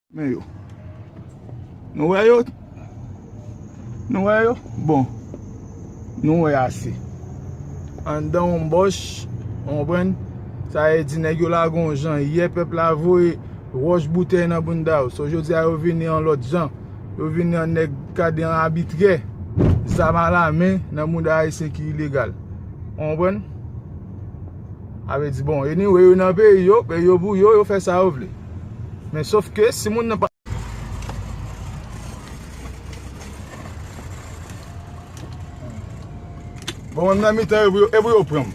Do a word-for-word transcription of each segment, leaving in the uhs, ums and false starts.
Men yo. Nou wè yo? Nou wè yo? Bon. Nou wè ase. Anndan yon bòch, ou konprann? Sa vle di nèg yo lage yon jan yè, pèp la voye wòch boutèy nan bounda yo. So, jodi a yo vini an lòt jan. Yo vini an nèg kade an abitrè. Zam alamen nan bounda ayisyen ki ilegal. Ou konprann? Sa vle di, bon, anyway, yo nan peyi yo, peyi yo pou yo, yo fè sa yo vle. Men sof ke si moun nan pa Bon, mwen nan mitan yo, pou yo, e pou yo pran m.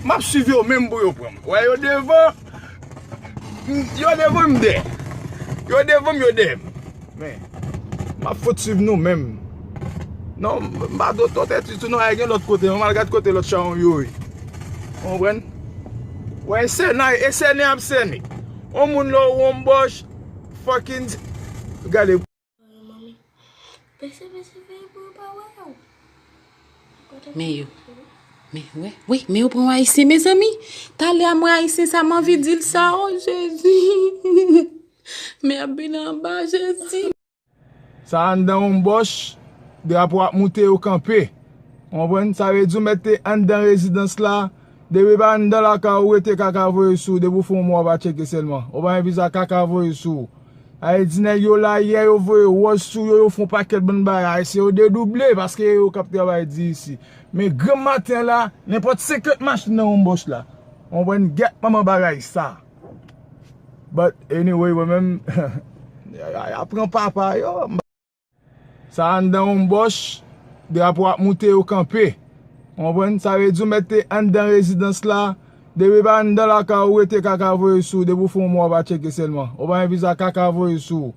M ap swiv yo menm pou yo pran m. Wè, yo devan, m- yo devan m dèyè. Yo devan m, yo dèyè m. Men, m ap fout swiv nou menm. Non, m pa do tò tèt ditou, non, ay gen lòt kote, mwen al gad kote lòt chawon yo ye. Ou konprann? Wè, e sènen, e sènen ap sènen. On moun la, on bòch, fucking, gade. Manmi, pèse, pèse, fè pou yo pa wè w. Men yo. Men, wè, wi, men yo pran ayisyen, mezanmi. Talè a mwen ayisyen sa, m anvi di l sa, o Jezi. Men ap vin anba, Jezi. Sa anndan yon bòch, drapo ap moute, yo kanpe. Ou konprann? Sa vle di w mèt te anndan rezidans la, depi pa anndan lakay ou rete kaka voye sou, depi w fè yon mwa w pa tcheke sèlman. Ou pa gen viza, kaka voye sou ou. Sa vle di nèg yo la yè, yo voye wòch sou yo, yo fè yon pakèt bann bagay. Se yo dedouble, paske e yo k ap travay di isi. Men granm maten la, nenpòt senkant machin nan yon bòch la. Ou konprann? Gèt manman bagay sa. But anyway, mwen menm, y a pran papa yo. Sa anndan yon bòch, drapo ap moute, yo kanpe. Ou konprann? Sa vle di w mèt te anndan rezidans la, depi pa anndan lakay ou rete kaka voye sou, depi w fè yon mwa w pa tcheke sèlman. Ou pa gen viza, kaka voye sou ou.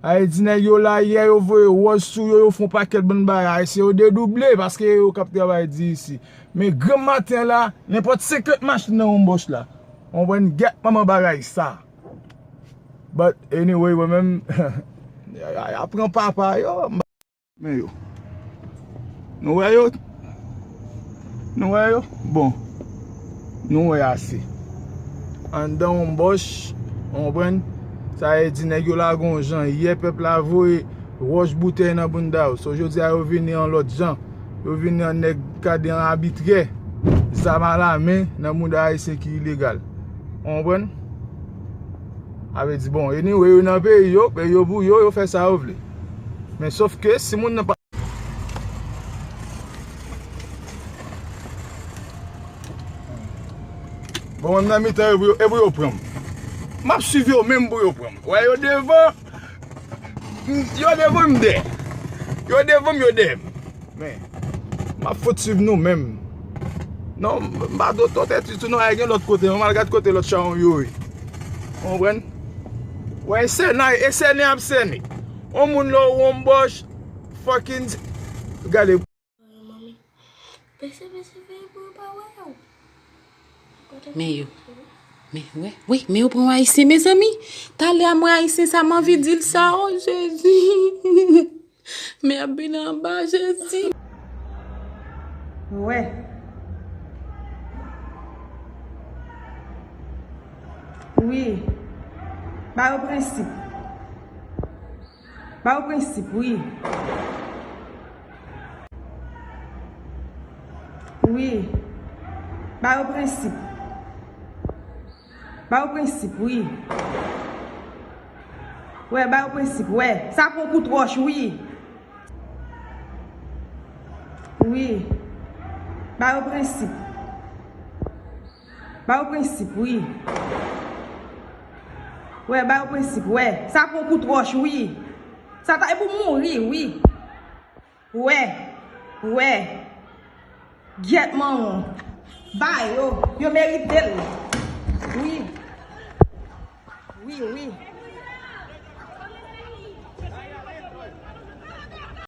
Sa vle di nèg yo la yè, yo voye wòch sou yo, yo fè yon pakèt bann bagay. Se yo dedouble, paske e yo k ap travay di isi. Men granm maten la, nenpòt senkant machin nan yon bòch la. Ou konprann? Gèt manman bagay sa. But anyway, mwen menm, y a pran papa yo. Men yo. Nou wè yo? Nou wè yo? Bon. Nou wè ase. Anndan yon bòch, ou konprann? Sa vle di nèg yo lage yon jan yè, pèp la voye wòch boutèy nan bounda yo. So, jodi a yo vini an lòt jan. Yo vini an nèg kade an abitrè. Zam alamen nan bounda ayisyen ki ilegal. Ou konprann? Sa vle di, bon, anyway, yo nan peyi yo, peyi yo pou yo, yo fè sa yo vle. Men sof ke si moun nan pa Bon, mwen nan mitan yo, pou yo, e pou yo pran m. M ap swiv yo menm pou yo pran m. Wè, yo devan, m- yo devan m dèyè. Yo devan m, yo dèyè m. Men, m ap fout swiv nou menm. Non, m pa do tò tèt ditou, non, ay gen lòt kote, mwen al gad kote lòt chawon yo ye. Ou konprann? Wè, e sènen, e sènen ap sènen. On moun la, on bòch, fucking, gade. Manmi, pèse, pèse, fè pou yo pa wè w. Men yo. Men, wè, wi, men yo pran ayisyen, mezanmi. Talè a mwen ayisyen sa, m anvi di l sa, o Jezi. Men ap vin anba, Jezi. Wè. Wi. Ba yo prensip. Ba yo prensip, wi. Wi. Ba yo prensip. Ba yo prensip, wi. Wè, ba yo prensip, wè. Sa pran kout wòch, wi. Wi. Ba yo prensip. Ba yo prensip, wi. Wè, ba yo prensip, wè. Sa pran kout wòch, wi. Sa ta e pou mouri, wi. Wè. Wè. Gyèt manman. Ba yo. Yo merite l. Wi. Wi, wi.